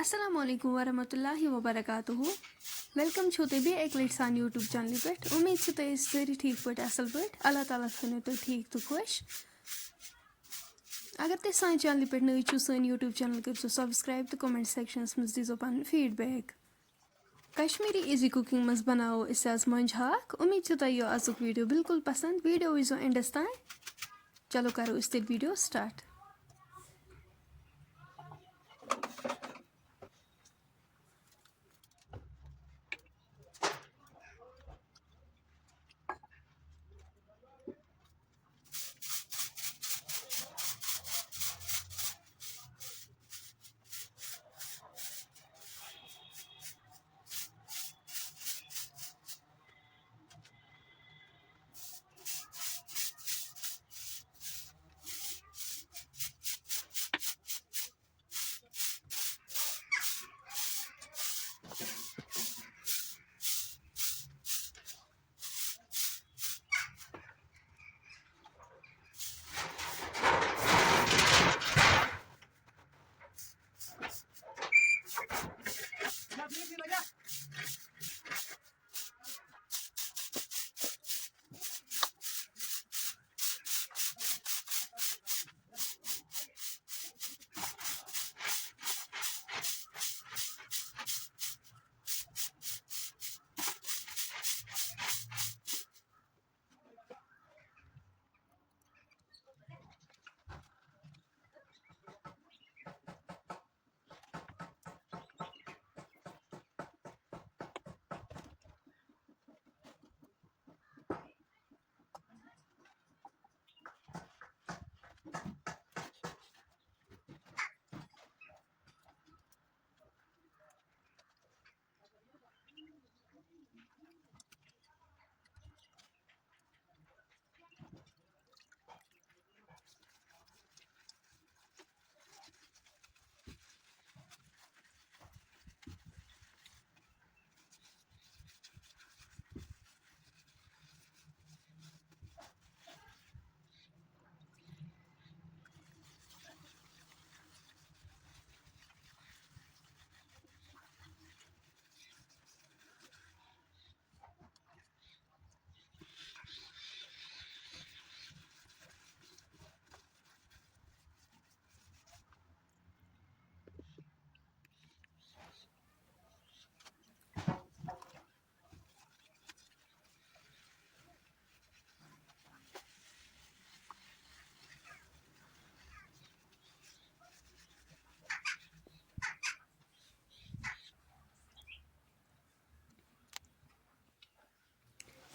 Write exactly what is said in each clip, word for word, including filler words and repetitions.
السلام علیکم ورحمۃ اللہ وبرکاتہ۔ ویلکم چھو تُہۍ بیٚیہِ اَکہِ لَٹہِ سانہِ YouTube چینلہِ پٮ۪ٹھ۔ اُمید چھِ تُہۍ ٲسِو سٲری ٹھیٖک پٲٹھۍ، اَصٕل پٲٹھۍ۔ اللہ تعالیٰ تھٲینو تُہۍ ٹھیٖک تہٕ خۄش۔ اگر تُہۍ سانہِ چینلہِ پٮ۪ٹھ نٔوۍ چھِو، سٲنۍ YouTube چینل کٔرۍزیو subscribe تہٕ comment sectionس منٛز دیٖزیو پَنُن feedback۔ کشمیٖری easy cooking منٛز بناوو أسۍ آز مۄنجہِ ہاکھ۔ اُمید چھِ تۄہہِ یہِ آزُک video بالکل پسنٛد۔ Video وٕچھزیو endس تام۔ چلو کرو أسۍ تیٚلہِ video start۔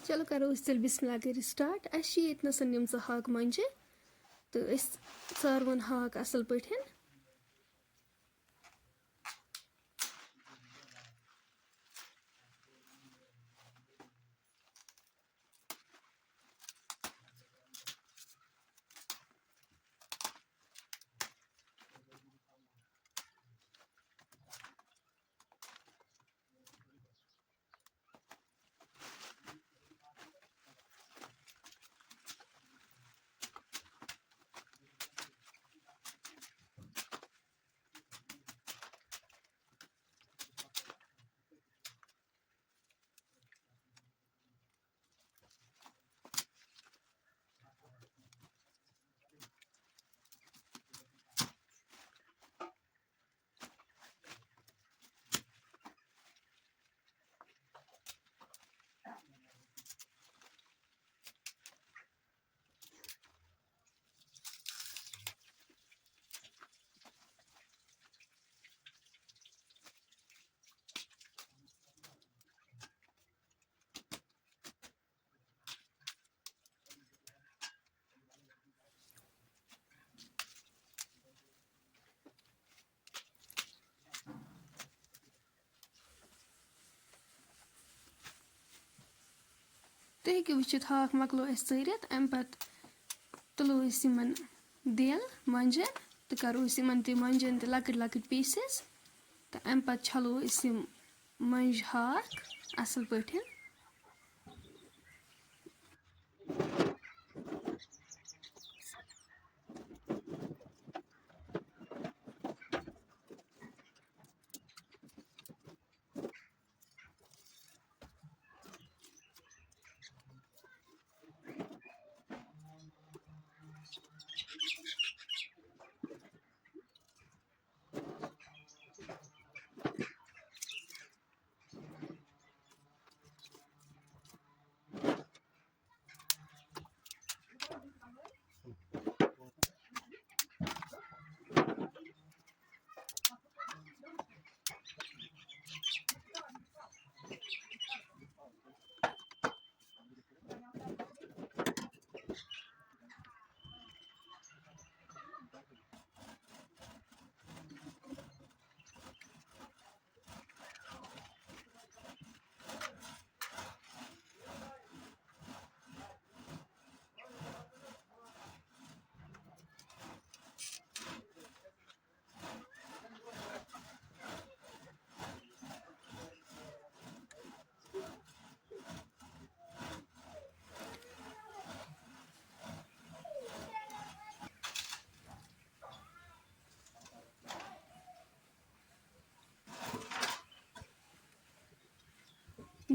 چلو کرو أسۍ تیٚلہِ بسم اللہ کٔرِتھ start۔ اَسہِ چھِ ییٚتہِ نَسَن یِم زٕ ہاکہٕ مۄنجہِ تہٕ أسۍ ژاروُن ہاکھ اَصٕل پٲٹھۍ۔ تُہۍ ہیٚکِو وٕچھِتھ، ہاکھ مۄکلو اَسہِ ژٲرِتھ، اَمہِ پَتہٕ تُلو أسۍ یِمَن دٮ۪ل مۄنجَن تہٕ کَرو أسۍ یِمَن تہِ مۄنجَن تہِ لۄکٕٹۍ لۄکٕٹۍ pieces، تہٕ اَمہِ پَتہٕ چھَلو أسۍ یِم مۄنجہِ ہاکھ اَصٕل پٲٹھۍ۔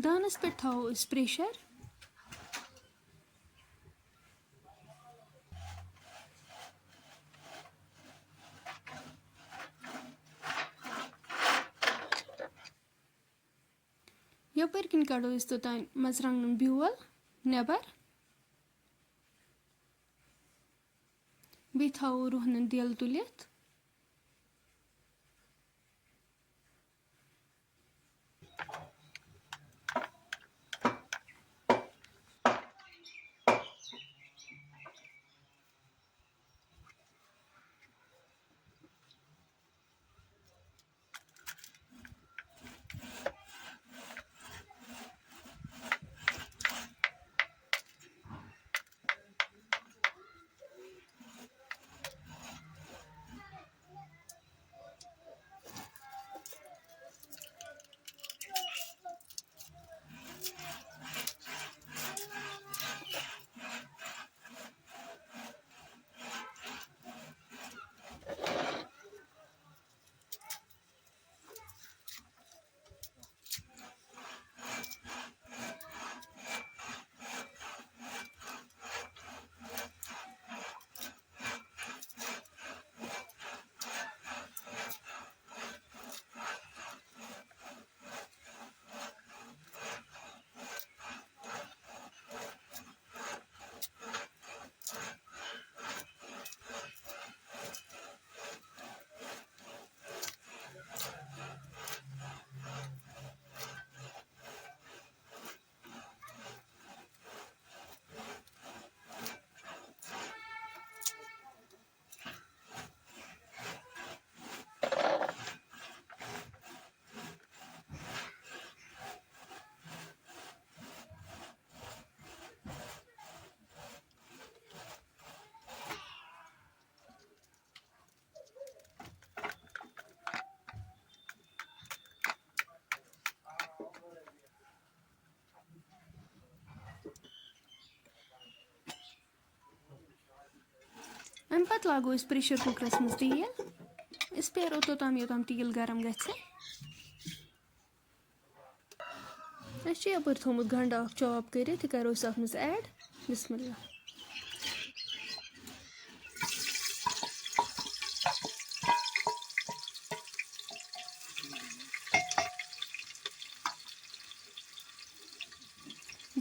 دانَس پٮ۪ٹھ تھاوو أسۍ pressure۔ یَپٲرۍ کِنۍ کَڑو أسۍ توٚتام مَرژٕوانٛگنَن بیول نٮ۪بَر۔ بیٚیہِ تھاوو رُہنَن دیل تُلِتھ۔ اَمہِ پَتہٕ لاگو أسۍ pressure cookerَس منٛز تیٖل۔ أسۍ پیرو توٚتام، یوٚتام تیٖل گرم گژھِ۔ اَسہِ چھُ یَپٲرۍ تھوٚومُت گنٛڈٕ اَکھ chop کٔرِتھ، یہِ کَرو أسۍ اَتھ منٛز add۔ بسم اللہ۔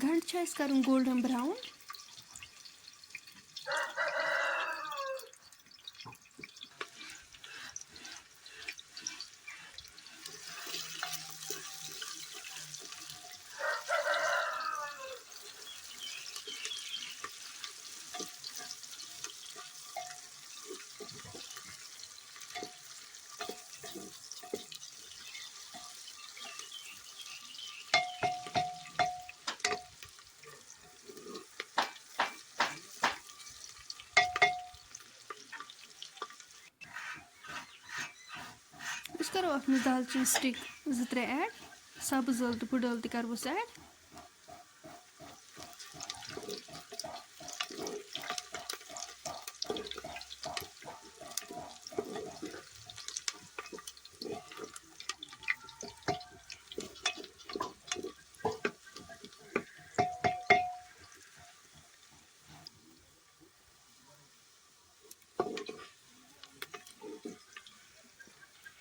گنٛڈٕ چھُ اَسہِ کَرُن golden brown۔ أسۍ کَرو اَتھ منٛز دالچیٖن stick زٕ ترٛےٚ add، سَبٕز ٲلہٕ تہٕ بٕڈ ٲلہٕ تہِ کَرہوس add۔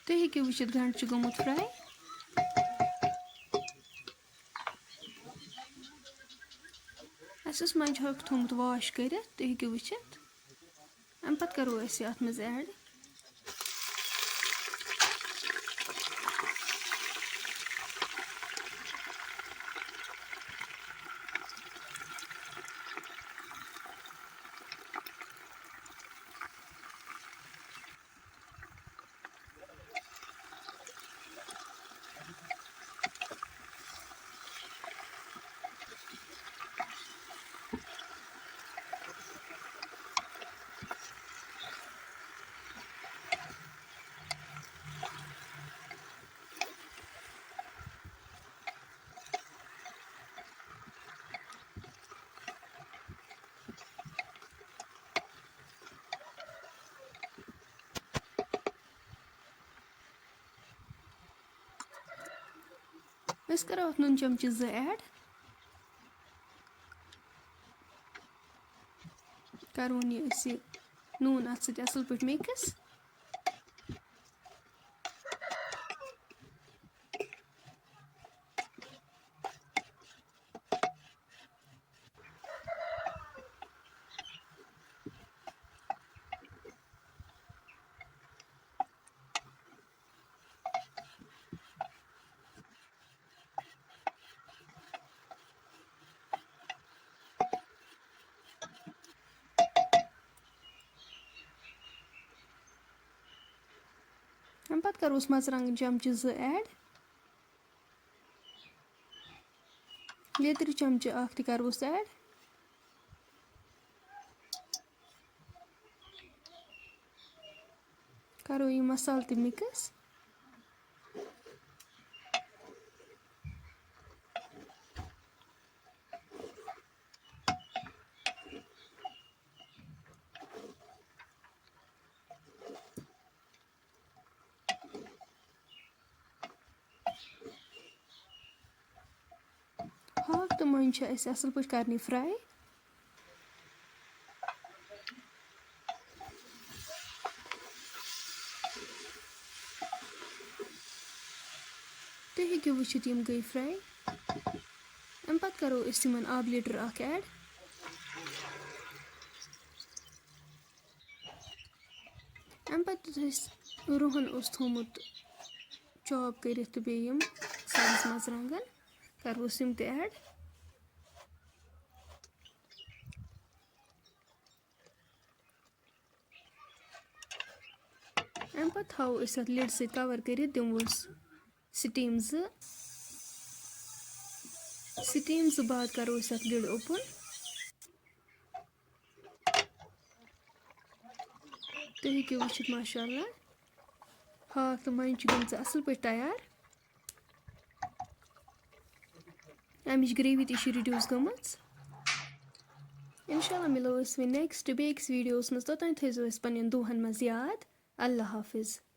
تُہۍ ہیٚکِو وٕچھِتھ، گَنٛڈٕ چھُ گوٚمُت fry۔ اَسہِ اوس منٛجہِ ہاکھ تھوٚمُت wash کٔرِتھ، تُہۍ ہیٚکِو وٕچھِتھ۔ اَمہِ پَتہٕ کَرو أسۍ یہِ اَتھ منٛز add۔ أسۍ کَرو اَتھ نُن چَمچہٕ زٕ add۔ کَرون یہِ أسۍ یہِ نوٗن اَتھ سۭتۍ اَصٕل پٲٹھۍ mix۔ اَمہِ پَتہٕ کَروس مَرژٕوانٛگَن چَمچہٕ زٕ add۔ لیٚدرِ چَمچہٕ اَکھ تہِ کَروس add۔ کَرو یہِ مصالہٕ تہِ mix۔ ہاکھ تہٕ مۄنجہِ چھِ اَسہِ اَصٕل پٲٹھۍ کَرنہِ fry۔ تُہۍ ہیٚکِو وٕچھِتھ، یِم گٔے fry۔ اَمہِ پَتہٕ کَرو أسۍ یِمَن آبہٕ لیٖٹر اَکھ add۔ اَمہِ پَتہٕ یُس اَسہِ رُہَن اوس تھوٚومُت chop کٔرِتھ تہٕ بیٚیہِ یِم سَبٕز مَرژٕوانٛگَن، کَروس یِم تہِ add۔ اَمہِ پَتہٕ تھاوو أسۍ اَتھ lid سۭتۍ cover کٔرِتھ، دِموس steam زٕ۔ Steam زٕ بعد کَرو أسۍ اَتھ lid open۔ تُہۍ ہیٚکِو وٕچھِتھ، ماشاء اللہ، ہاکھ تہٕ مۄنجہِ چھِ گٔمژٕ اَصٕل پٲٹھۍ تیار۔ اَمِچ gravy تہِ چھِ reduce گٔمٕژ۔ اِنشاء اللہ مِلو أسۍ وۄنۍ next بیٚیہِ أکِس videoس منٛز۔ توٚتام تھٲیزیو اَسہِ پنٛنٮ۪ن دُعاہَن منٛز یاد۔ اللہ حافظ۔